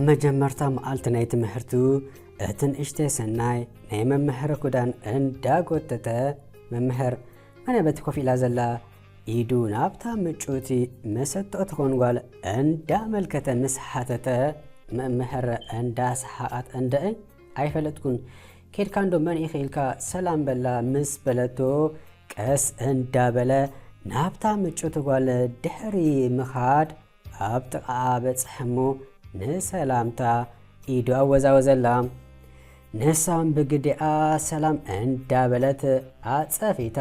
መጀመርታ መዓልቲ ናይ ትምህርቱ እቲ ንእሽተይ ሰናይ ናይ መምህር ክዳን እንዳጎተተ፣ መምህር፣ መን በቲ ኮፍ ኢላ ዘላ? ኢዱ ናብታ ምጩቲ መሰጥኦ ትኾን ጓል እንዳመልከተ ምስ ሓተተ፣ መምህር እንዳሰሓቓት፣ እንደእ ኣይፈለጥኩን፣ ኬድካ እንዶ መን ኢኺ ኢልካ ሰላም በላ ምስ በለቶ፣ ቀስ እንዳበለ ናብታ ምጩቲ ጓል ድሕሪ ምኻድ ኣብ ጥቓኣ በጽሐ እሞ ንሰላምታ ኢዱ ኣወዛወዘላ። ንሳም ብግዲኣ ሰላም እንዳበለት ኣጸፊታ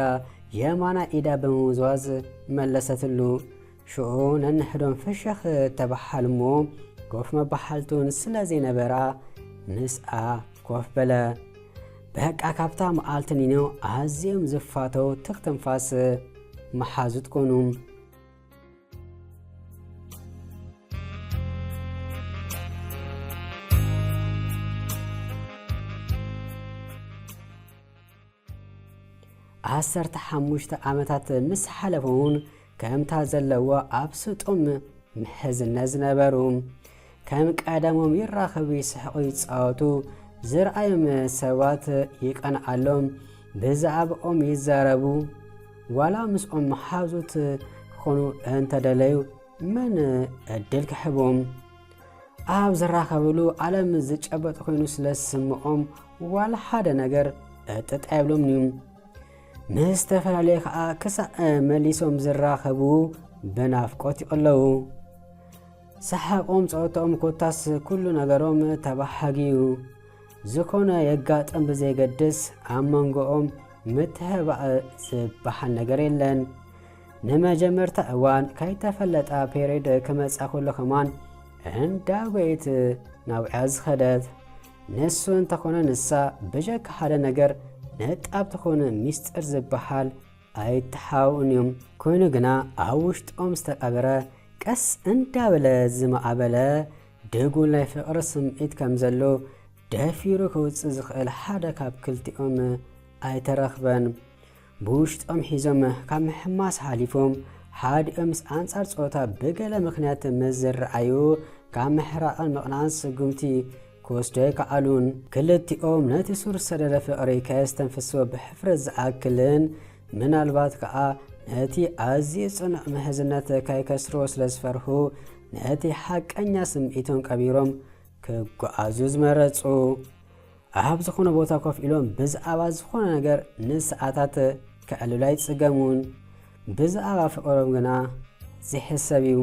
የማና ኢዳ ብምውዝዋዝ መለሰትሉ። ሽዑ ነንሕዶም ፍሽኽ ተበሓሉ እሞ ኮፍ መበሓልቱን ስለ ዘይነበራ ምስኣ ኮፍ በለ። በቃ ካብታ መዓልቲ ኒኖ ኣዝዮም ዝፋተው ትኽ ትንፋስ መሓዙት ኮኑ። ዓሰርተ ሓሙሽተ ዓመታት ምስ ሓለፉ እውን ከምታ ዘለዎ ኣብ ስጡም ምሕዝነት ዝነበሩ። ከም ቀደሞም ይራኸቡ፣ ይስሕቑ፣ ይጻወቱ፣ ዝረኣዮም ሰባት ይቀንዓሎም፣ ብዛዕባኦም ይዛረቡ። ዋላ ምስኦም መሓዙት ክኾኑ እንተደለዩ መን ዕድል ክሕቦም? ኣብ ዝራኸብሉ ዓለም ዝጨበጥ ኮይኑ ስለ ዝስምዖም ዋላ ሓደ ነገር ዕጥጥ ኣይብሎምን እዩ። ምስ ዝተፈላለየ ከኣ ክሳዕ መሊሶም ዝራኸቡ ብናፍቆት ይቕለዉ። ሰሓቖም፣ ጸወታኦም ኮታስ ኩሉ ነገሮም ተባሃጊዩ። ዝኾነ የጋጥም ብዘይገድስ ኣብ መንጎኦም ምትህባእ ዝበሃል ነገር የለን። ንመጀመርታ እዋን ከይተፈለጣ ፔሬድ ክመጻ ከሎ ከማን እንዳ ጎየት ናብዕያ ዝኸደት። ንሱ እንተኾነ ንሳ ብጀካ ሓደ ነገር ነጣብ ትኾን ሚስጥር ዝበሃል ኣይተሓውኡን እዮም። ኮይኑ ግና ኣብ ውሽጦም ዝተቐበረ ቀስ እንዳበለ ዝማዕበለ ድጉል ናይ ፍቕሪ ስምዒት ከም ዘሎ ደፊሩ ክውጽእ ዝኽእል ሓደ ካብ ክልቲኦም ኣይተረኽበን። ብውሽጦም ሒዞም ካብ ምሕማስ ሓሊፎም ሓዲኦም ምስ ኣንጻር ጾታ ብገለ ምኽንያት ምስ ዝረኣዩ ካብ ምሕራቕን ምቕናዕን ስጉምቲ ክወስዱ ኣይከኣሉን። ክልቲኦም ነቲ ሱር ዝሰደደ ፍቕሪ ከየስተንፍስዎ ብሕፍረት ዝኣክልን ምናልባት ከኣ ነቲ ኣዝዩ ጽኑዕ ምሕዝነት ከይከስርዎ ስለ ዝፈርሁ ነቲ ሓቀኛ ስምዒቶም ቀቢሮም ክጓዓዙ ዝመረጹ። ኣብ ዝኾነ ቦታ ኮፍ ኢሎም ብዛዕባ ዝኾነ ነገር ንሰዓታት ከዕልሉ ኣይጽገሙን። ብዛዕባ ፍቕሮም ግና ዘይሕሰብ እዩ።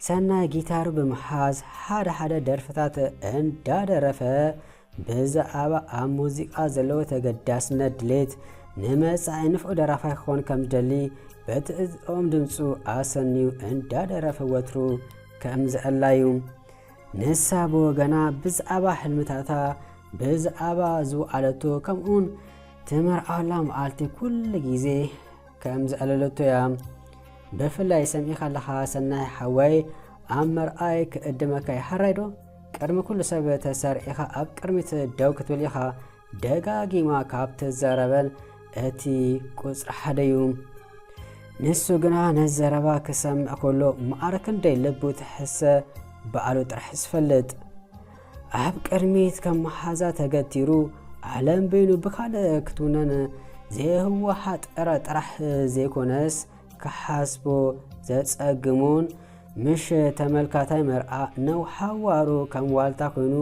ሰናይ ጊታሩ ብምሓዝ ሓደ ሓደ ደርፍታት እንዳደረፈ ብዛዕባ ኣብ ሙዚቃ ዘለዎ ተገዳስነት ድሌት ንመጻኢ ንፉዕ ደራፋይ ክኾን ከም ዝደሊ በቲ ጥዑም ድምጹ ኣሰንዩ እንዳደረፈ ወትሩ ከም ዘዕላዩ። ንሳ ብወገና ብዛዕባ ሕልምታታ፣ ብዛዕባ ዝወዓለቶ፣ ከምኡውን ትመርዓላ መዓልቲ ኩሉ ግዜ ከም ዘዕለለቶ እያ። ብፍላይ ሰሚዕካ ኣለኻ ሰናይ ሓወይ፣ ኣብ መርዓይ ክእድመካ ይሓራይ ዶ? ቅድሚ ኩሉ ሰብ ተሰሪዕኻ ኣብ ቅድሚት ደው ክትብል ኢኻ። ደጋጊማ ካብ ትዛረበን እቲ ቁጽሪ ሓደ እዩ። ንሱ ግና ነዚ ዘረባ ክሰምዕ ከሎ መዓር ክንደይ ልቡ ትሕሰ ባዕሉ ጥራሕ ዝፈልጥ። ኣብ ቅድሚት ከም መሓዛ ተገቲሩ ዓለም በይኑ ብኻልእ ክትውነን ዘይህወሓ ጥረ ጥራሕ ዘይኮነስ ክሓስቦ ዘጸግሞን ምሽ ተመልካታይ መርዓ ነውሓዋሩ ከም ዋልታ ኮይኑ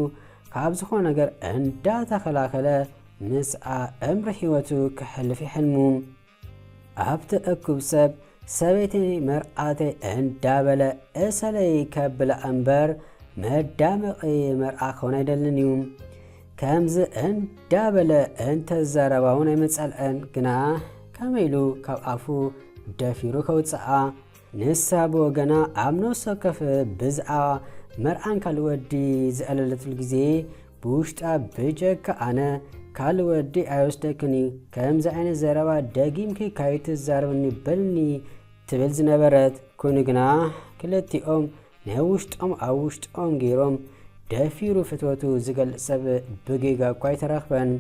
ካብ ዝኾነ ነገር እንዳተኸላኸለ ምስኣ እምሪ ህይወቱ ክሕልፍ ይሕልሙ። ኣብቲ እኩብ ሰብ ሰበይቲ መርዓተይ እንዳበለ እሰለይ ከብላ እምበር መዳመቒ መርዓ ክኸውን ኣይደልን እዩ። ከምዚ እንዳበለ እንተዛረባ እውን ኣይመጸልአን፣ ግና ከመይ ኢሉ ካብ ኣፉ ደፊሩ ከውጽኣ? ንሳ ብወገና ኣብ ነፍሲ ወከፍ ብዛዕባ መርዓን ካልእ ወዲ ዝዕለለትሉ ግዜ ብውሽጣ ብጀካ ኣነ ካልእ ወዲ ኣይወስደክን እዩ፣ ከምዚ ዓይነት ዘረባ ደጊምኪ ካይትዛረብኒ በልኒ ትብል ዝነበረት። ኮይኑ ግና ክልቲኦም ናይ ውሽጦም ኣብ ውሽጦም ገይሮም ደፊሩ ፍትወቱ ዝገልጽ ሰብ ብጌጋ እኳ ኣይተረኽበን።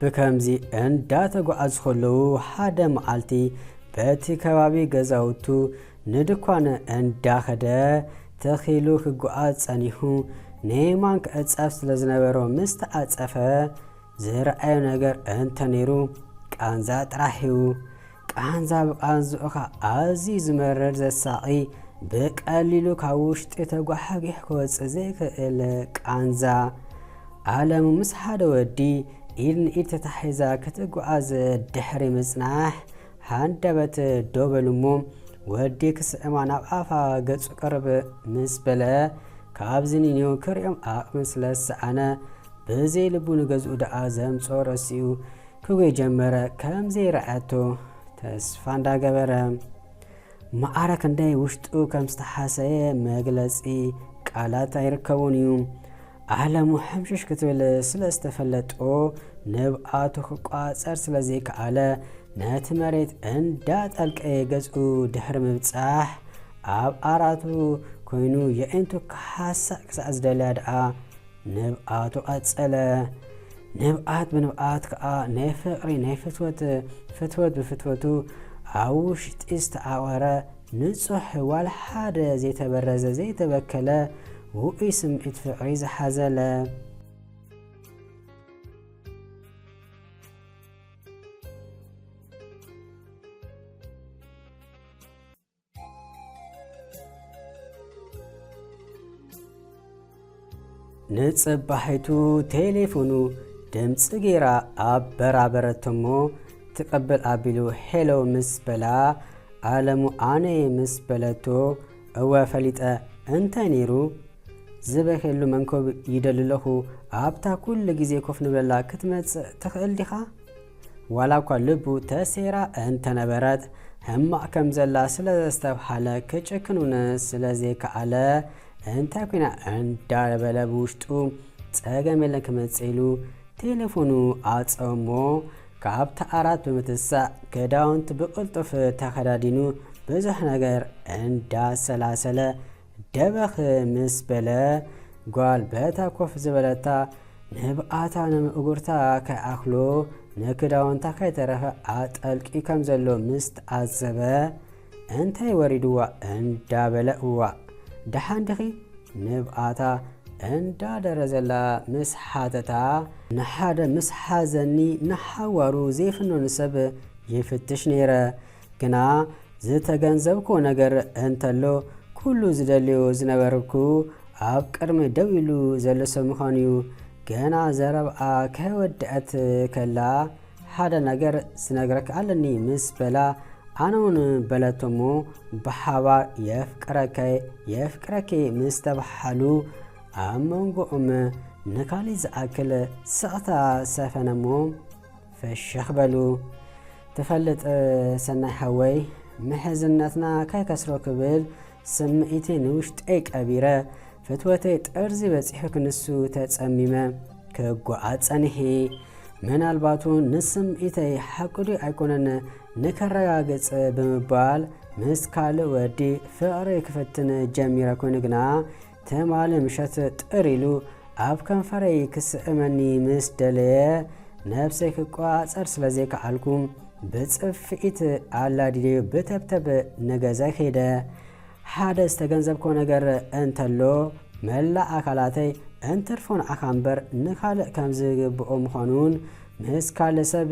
ብከምዚ እንዳተጓዓዙ ከለዉ፣ ሓደ መዓልቲ በቲ ከባቢ ገዛውቱ ንድኳን እንዳኸደ ተኺሉ ክጓዓዝ ጸኒሑ፣ ንየማን ክዕጸፍ ስለ ዝነበሮ፣ ምስ ተዓጸፈ ዝረኣዮ ነገር እንተነይሩ ቃንዛ ጥራሕ እዩ። ቃንዛ ብቃንዝኡ ኸኣ ኣዝዩ ዝመርር ዘሳቒ፣ ብቐሊሉ ካብ ውሽጢ ተጓሓጒሑ ክወጽእ ዘይክእል ቃንዛ። ኣለሙ ምስ ሓደ ወዲ ኢድ ንኢድ ተታሒዛ ክትጓዓዝ ድሕሪ ምጽናሕ፣ ሃንደበት ደው በሉ እሞ፣ ወዲ ክስዕማ ናብ ኣፋ ገጹ ቅርብ ምስ በለ፣ ካብዚ ንኒው ክርእዮም ዓቕሚ ስለ ዝሰኣነ፣ ብዘይ ልቡ ንገዝኡ ደኣ ዘምጽኦ ረሲኡ ክጉየ ጀመረ። ከም ዘይረኣየቶ ተስፋ እንዳገበረ። መዓረ ክንደይ ውሽጡ ከም ዝተሓሰየ መግለጺ ቃላት ኣይርከቡን እዩ። ኣለሙ ሕምሽሽ ክትብል ስለ ዝተፈለጦ፣ ንብኣቱ ክቋጸር ስለ ዘይከኣለ፣ ነቲ መሬት እንዳጠልቀየ ገጹ ድሕሪ ምብጻሕ፣ ኣብ ኣራቱ ኮይኑ የዒንቱ ክሓሳእ ክሳዕ ዝደለያ ደኣ ንብኣቱ ቀጸለ። ንብኣት ብንብኣት ከኣ ናይ ፍቕሪ ናይ ፍትወት፣ ፍትወት ብፍትወቱ ኣብ ውሽጢ ዝተዓቖረ፣ ንጹሕ ዋላ ሓደ ዘይተበረዘ ዘይተበከለ ውዑይ ስምዒት ፍቕሪ ዝሓዘለ። ንጽባሒቱ ቴሌፎኑ ድምጺ ገይራ ኣበራበረቶሞ ትቕብል ኣቢሉ ሄሎ ምስ በላ፣ ኣለሙ ኣነ ምስ በለቶ፣ እወ ፈሊጠ፣ እንታይ ነይሩ? ዝበኽየሉ መንኮብ ይደሊ ኣለኹ፣ ኣብታ ኩሉ ግዜ ኮፍ ንብለላ ክትመጽእ ትኽእል ዲኻ? ዋላ እኳ ልቡ ተሰይራ እንተነበረት፣ ሕማቕ ከም ዘላ ስለ ዘስተብሃለ፣ ክጭክን እውን ስለ ዘይከኣለ፣ እንታይ ኮይና እንዳበለ ብውሽጡ፣ ጸገም የለን ክመጽእ ኢሉ ቴሌፎኑ ኣጸወሞ። ካብቲ ዓራት ብምትሳእ፣ ክዳውንቲ ብቕልጡፍ ተኸዳዲኑ፣ ብዙሕ ነገር እንዳሰላሰለ፣ ደበኽ ምስ በለ፣ ጓል በታ ኮፍ ዝበለታ ንብኣታ ንምእጉርታ ከይኣኽሎ፣ ንክዳውንታ ከይተረፈ ኣጠልቂ ከም ዘሎ ምስ ተዓዘበ፣ እንታይ ወሪድዋ እንዳበለ፣ እዋእ፣ ደሓን ዲኺ? ንብኣታ እንዳደረዘላ ምስ ሓተታ፣ ንሓደ ምስ ሓዘኒ ንሓዋሩ ዘይፍነኑ ሰብ ይፍትሽ ነይረ። ግና ዝተገንዘብክዎ ነገር እንተሎ፣ ኩሉ ዝደልዮ ዝነበርኩ ኣብ ቅድሚ ደው ኢሉ ዘሎ ሰብ ምዃኑ እዩ። ገና ዘረብኣ ከይወደአት ከላ፣ ሓደ ነገር ዝነግረክ ኣለኒ ምስ በላ፣ ኣነ እውን በለቶሞ፣ ብሓባር የፍቅረከ፣ የፍቅረኪ ምስ ተባሓሉ፣ ኣብ መንጎኦም ንካሊእ ዝኣክል ስቕታ ሰፈነሞ። ፍሽኽ በሉ። ትፈልጥ ሰናይ ሓወይ፣ ምሕዝነትና ከይከስሮ ክብል ስምዒተይ ንውሽጠይ ቀቢረ፣ ፍትወተይ ጠርዚ በጺሑ ክንሱ ተጸሚመ ክጓዓዝ ጸኒሒ። ምናልባት እውን ንስምዒተይ ሓቂ ድዩ ኣይኮነን ንከረጋግጽ ብምባል ምስ ካልእ ወዲ ፍቕሪ ክፍትን ጀሚረ ኮይኑ ግና ትማሊ ምሸት ጥር ኢሉ ኣብ ከንፈረይ ክስዕመኒ ምስ ደለየ፣ ነብሰይ ክቆጻጸር ስለ ዘይከኣልኩ፣ ብጽፍዒት ኣላዲደዮ ብተብተብ ንገዛይ ከይደ። ሓደ ዝተገንዘብኮ ነገር እንተሎ፣ መላእ ኣካላተይ እንትርፎ ንዓኻ እምበር ንኻልእ ከም ዝግብኦ ምዃኑን፣ ምስ ካልእ ሰብ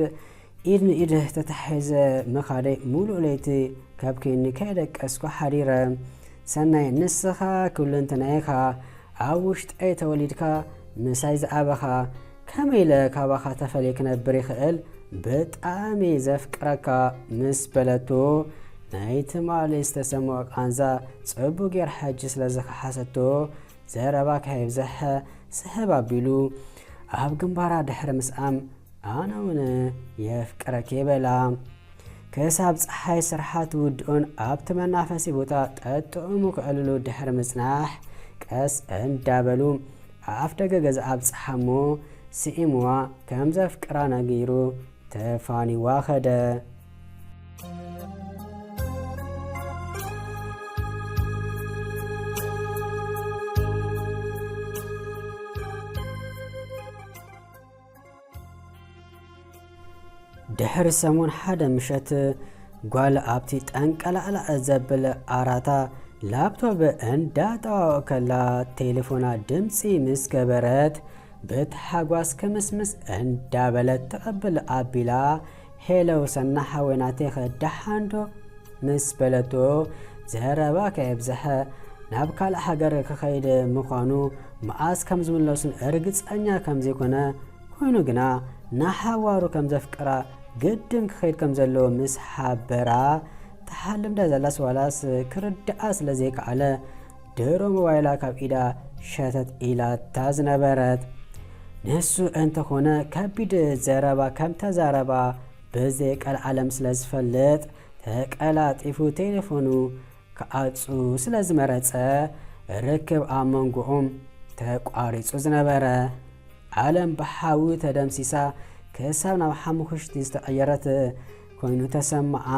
ኢድ ንኢድ ተታሒዘ ምኻደይ፣ ሙሉእ ለይቲ ካብ ኬኒ ከይደቀስኩ ሓዲረ። ሰናይ፣ ንስኻ ኩለንተናይ ኢኻ፣ ኣብ ውሽጠይ ተወሊድካ፣ ምሳይ ዝዓበኻ፣ ከመይ ኢለ ካባኻ ተፈልየ ክነብር ይኽእል? ብጣዕሚ ዘፍቅረካ፣ ምስ በለቶ፣ ናይ ትማሊ ዝተሰምዖ ቃንዛ ጽቡቕ ጌራ ሕጂ ስለ ዝኸሓሰቶ፣ ዘረባ ከየብዝሐ ስሕብ ኣቢሉ ኣብ ግንባራ ድሕሪ ምስዓም፣ ኣነ እውን የፍቅረኪ በላ። ክሳብ ጸሓይ ስርሓ ትውድኦን ኣብቲ መናፈሲ ቦታ ጠጥዑሙ ክዕልሉ ድሕሪ ምጽናሕ፣ ቀስ እንዳበሉ ኣፍ ደገ ገዛ ኣብጽሓሞ፣ ስዒምዋ ከም ዘፍቅራ ነጊሩ ተፋኒዋ ኸደ። ድሕሪ ሰሙን ሓደ ምሸት ጓል ኣብቲ ጠንቀላዕላዕ ዘብል ኣራታ ላፕቶፕ እንዳጠዋወ ከላ ቴሌፎና ድምፂ ምስ ገበረት ብታሓጓስ ክምስምስ እንዳበለት ትቐብል ኣቢላ፣ "ሄሎ ሰና ሓወይ ናተይኸ ደሓንዶ?" ምስ በለቶ፣ ዘረባ ከየብዝሐ ናብ ካልእ ሃገር ክኸይድ ምዃኑ፣ መኣስ ከም ዝምለሱን እርግጸኛ ከም ዘይኮነ፣ ኮይኑ ግና ንሓዋሩ ከም ዘፍቅራ ግድን ክኸይድ ከም ዘለዎ ምስ ሓበራ፣ ትሓልምዳ ዘላስ ዋላስ ክርድኣ ስለ ዘይከኣለ፣ ድሮ ሞባይላ ካብ ኢዳ ሸተት ኢላታ ዝነበረት። ንሱ እንተኾነ ከቢድ ዘረባ ከም ተዛረባ ብዘይቀልዓለም ስለ ዝፈልጥ፣ ተቀላጢፉ ቴሌፎኑ ክዓጹ ስለ ዝመረጸ፣ ርክብ ኣብ መንጎኦም ተቋሪጹ ዝነበረ። ዓለም ብሓዊ ተደምሲሳ ክሳብ ናብ ሓሙኽሽቲ ዝተቐየረት ኮይኑ ተሰምዓ።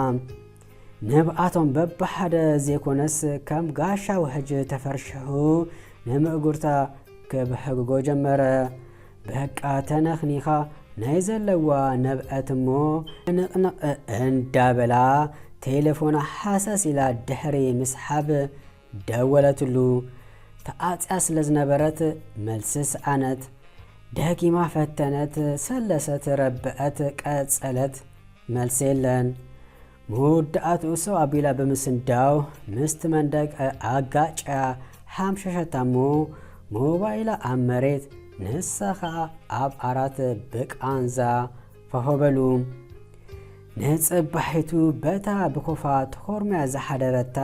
ንብኣቶም በብሓደ ዘይኮነስ ከም ጋሻ ውሕጅ ተፈርሽሑ ንምእጉርታ ክብሕግጎ ጀመረ። በቃ ተነኽኒኻ ናይ ዘለዋ ነብዐት እሞ ንቕንቕ እንዳበላ ቴሌፎና ሓሰስ ኢላ ድሕሪ ምስሓብ ደወለትሉ። ተዓጽያ ስለ ዝነበረት መልሲ ሰኣነት። ደጊማ ፈተነት፣ ሰለሰት፣ ረብዐት፣ ቀጸለት። መልሲ የለን። መወዳእትኡ ሰው ኣቢላ ብምስንዳው ምስቲ መንደቅ ኣጋጭያ ሓምሸሸታ እሞ ሞባይላ ኣብ መሬት፣ ንሳ ኸኣ ኣብ ዓራት ብቃንዛ ፈሆ በሉ። ንጽባሒቱ በታ ብኮፋ ተኾርምያ ዝሓደረታ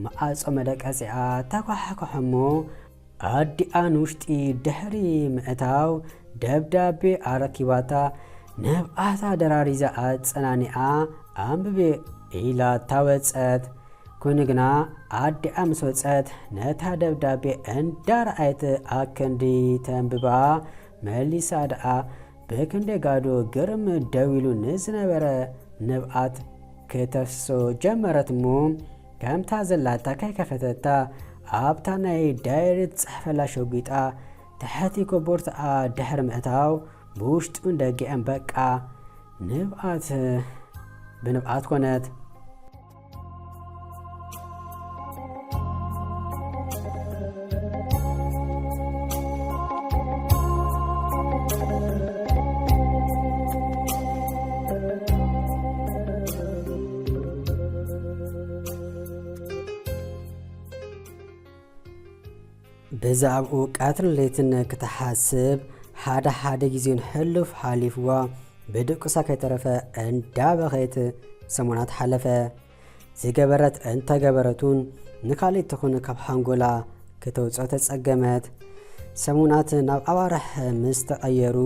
መዓጾ መደቀጺኣ ተኳሕኩሐ እሞ ኣዲኣ ንውሽጢ ድሕሪ ምእታው ደብዳቤ ኣረኪባታ ንብኣታ ደራሪዛ ኣጸናኒዓ ኣንብቤ ኢላታ ወጸት። ኮይኑ ግና ኣዲኣ ምስ ወጸት ነታ ደብዳቤ እንዳረኣየት ኣክንዲ ተንብባ መሊሳ ደኣ ብክንደይ ጋዶ ግርም ደው ኢሉ ንዝነበረ ንብኣት ክተፍስሶ ጀመረት እሞ፣ ከምታ ዘላታ ከይከፈተታ ኣብታ ናይ ዳይሪ ትጽሕፈላ ሸጒጣ ትሕቲ ኮቦርትኣ ድሕሪ ምእታው ብውሽጡን ደጊዕን በቃ ንብኣት ብንብኣት ኮነት። ብዛዕባኡ ቀትርን ለይትን ክትሓስብ፣ ሓደ ሓደ ግዜን ሕሉፍ ሓሊፍዋ ብድቁሳ ከይተረፈ እንዳበኸየት ሰሙናት ሓለፈ። ዝገበረት እንተገበረቱን ንካልእ ትኹን ካብ ሓንጎላ ክተውፅኦ ተጸገመት። ሰሙናት ናብ ኣዋርሕ ምስ ተቐየሩ፣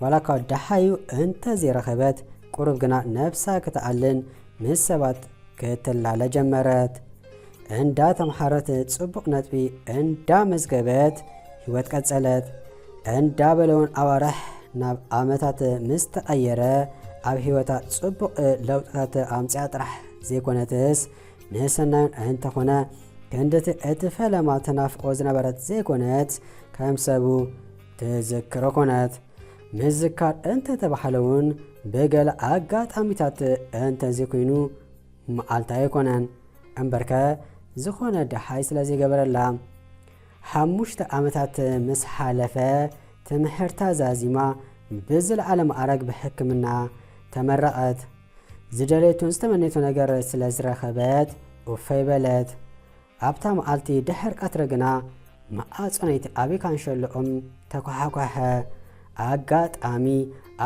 ዋላ እኳ ደሃዩ እንተዘይረኸበት፣ ቁሩብ ግና ነብሳ ክትኣልን ምስ ሰባት ክትላለ ጀመረት። እንዳ ተምሃረት ጽቡቕ ነጥቢ እንዳ መዝገበት ህይወት ቀጸለት። እንዳ በለውን ኣዋርሕ ናብ ዓመታት ምስ ተቐየረ፣ ኣብ ህይወታ ጽቡቕ ለውጥታት ኣምጽኣ ጥራሕ ዘይኮነትስ፣ ንሰናዩን እንተኾነ ክንድቲ እቲ ፈለማ ተናፍቆ ዝነበረት ዘይኮነት፣ ከም ሰቡ ትዝክሮ ኮነት። ምዝካር እንተተባህለ እውን ብገለ ኣጋጣሚታት እንተዘይኮይኑ መዓልታ ኣይኮነን። እምበርከ ዝኾነ ደሃይ ስለ ዘይገበረላ። ሓሙሽተ ዓመታት ምስ ሓለፈ ትምህርታ ዛዚማ ብዝለዓለ ማዕረግ ብሕክምና ተመረቐት። ዝደለየቱን ዝተመነየቱ ነገር ስለ ዝረኸበት ኡፈይ በለት። ኣብታ መዓልቲ ድሕር ቀትሪ ግና መዓጾ ናይቲ ዓቢ ካንሸሎኦም ተኳሓኳሐ። ኣጋጣሚ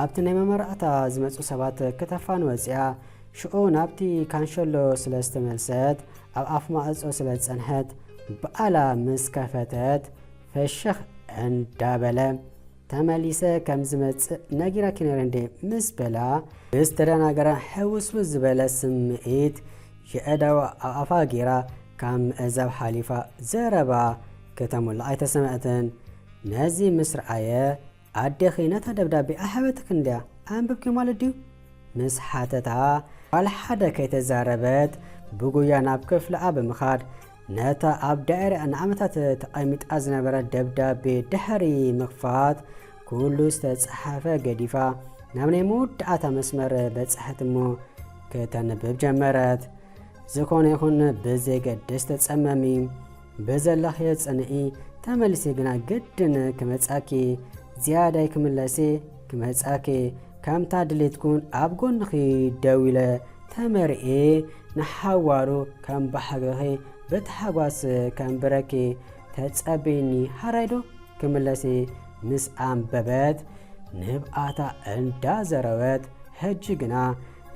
ኣብቲ ናይ መመረቕታ ዝመጹ ሰባት ክተፋን ወጺኣ፣ ሽዑ ናብቲ ካንሸሎ ስለ ዝተመልሰት፣ ኣብ ኣፍ ማዕጾ ስለ ዝጸንሐት፣ ብኣላ ምስ ከፈተት፣ ፈሸኽ እንዳበለ፣ "ተመሊሰ ከም ዝመጽእ ነጊራኪ ነይረ እንዴ?" ምስ በላ፣ ብዝተደናገረ ሕውስውስ ዝበለ ስምዒት፣ የእዳዋ ኣብ ኣፋ ገይራ ካብ ምእዛብ ሓሊፋ ዘረባ ከተሙላ ኣይተሰምዐትን። ነዚ ምስ ረኣየ፣ "ኣዴኺ ነታ ደብዳቤ ኣይሃበትክን ድያ? ኣንብብኪ ማለት ድዩ?" ምስ ሓተታ፣ ዋላ ሓደ ከይተዛረበት ብጉያ ናብ ክፍልኣ ብምኻድ፣ ነታ ኣብ ዳይሪኣ ንዓመታት ተቐሚጣ ዝነበረት ደብዳቤ ድሕሪ ምኽፋት፣ ኩሉ ዝተጻሓፈ ገዲፋ፣ ናብ ናይ መወዳእታ መስመር በጽሐት እሞ ከተንብብ ጀመረት። ዝኾነ ይኹን ብዘይገድስ ተጸመሚ፣ ብዘለኽዮ ጽንዒ፣ ተመልሲ ግና ግድን ክመጻኪ፣ ዝያዳይ ክምለሲ ክመጻኪ፣ ከምታ ድሌትኩን ኣብ ጎንኺ ደው ኢለ ተመርኤ ንሓዋሩ ከም ባህግኺ ብታሕጓስ ከንብረኪ ተጸበይኒ ሃራይዶ ክምለሲ ምስ ኣንበበት ንብኣታ እንዳዘረወት ሕጂ ግና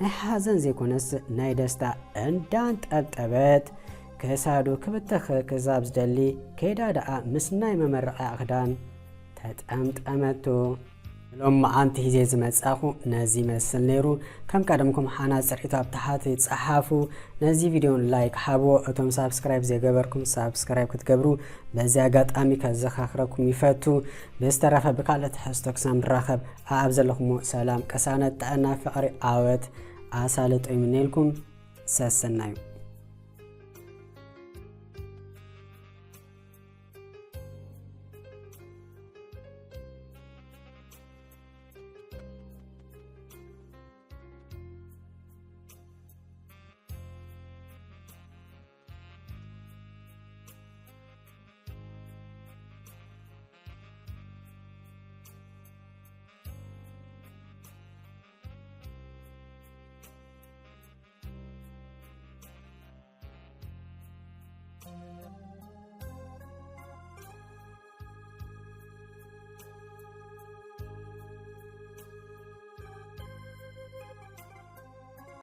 ናይ ሓዘን ዘይኮነስ ናይ ደስታ እንዳንጠብጠበት ክሳዱ ክብተኽ ክዛብ ዝደሊ ከይዳ ደኣ ምስ ናይ መመረቒያ ክዳን ተጠምጠመቶ። ሎም መዓንቲ ሂዜ ዝመጻኹ ነዚ ይመስል ነይሩ። ከም ቀደምኩም ሓና ጽርኢቱ ኣብ ታሕቲ ጸሓፉ። ነዚ ቪድዮን ላይክ ሃብዎ። እቶም ሳብስክራይብ ዘይገበርኩም ሳብስክራይብ ክትገብሩ በዚ ኣጋጣሚ ከዘኻኽረኩም ይፈቱ። ብዝተረፈ ብካልእ ትሕዝቶ ክሳብ ንራኸብ ኣኣብ ዘለኹሞ ሰላም፣ ቅሳነት፣ ጥዕና፣ ፍቕሪ፣ ዓወት ኣሳልጦ ይምነየልኩም። ሰሰናዩ።